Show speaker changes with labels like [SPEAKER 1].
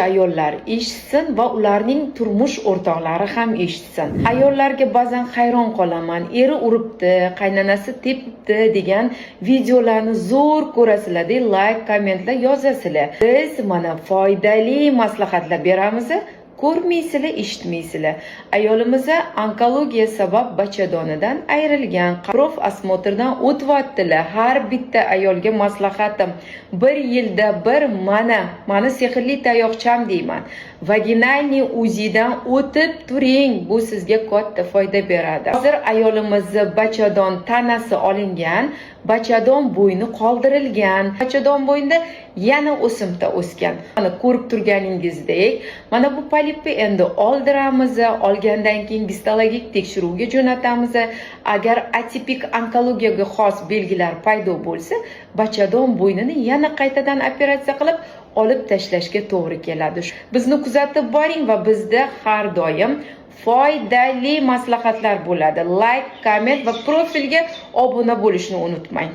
[SPEAKER 1] Ayollar eshitsin va ularning turmush o'rtoqlari ham eshitsin. Ayollarga ba'zan hayron qolaman. Eri uribdi, qaynonasi tepibdi degan videolarni zo'r ko'rasizlar, layk, kommentlar yozasizlar. Biz mana foydali maslahatlar beramiz, ko'rmaysizlar, eshitmaysizlar. Ayolimiz onkologiya sabab bachadonidan ayrilgan, профосмотр dan o'tyaptilar. Har bitta ayolga maslahatim: bir yilda bir mana mani sehrli tayoqcham deyman, вагинальный УЗИ dan o'tib turing, bu sizga katta foyda beradi. Hozir ayolimizni bachadon tanasi olingan, bachadon bo'yni qoldirilgan. Bachadon bo'ynida yana o'simta o'sgan. Mana, ko'rib turganingizdek, mana bu polipni endi oldiramiz. Olgandan keyin gistologik tekshiruvga jo'natamiz. Agar atipik onkologiyaga xos belgilar paydo bo'lsa, bachadon bo'ynini yana qaytadan operatsiya qilib olib tashlashga to'g'ri keladi. Bizni kuzatib boring va bizda har doim foydali maslahatlar bo'ladi. Layk, komment va profilga obuna bo'lishni unutmang.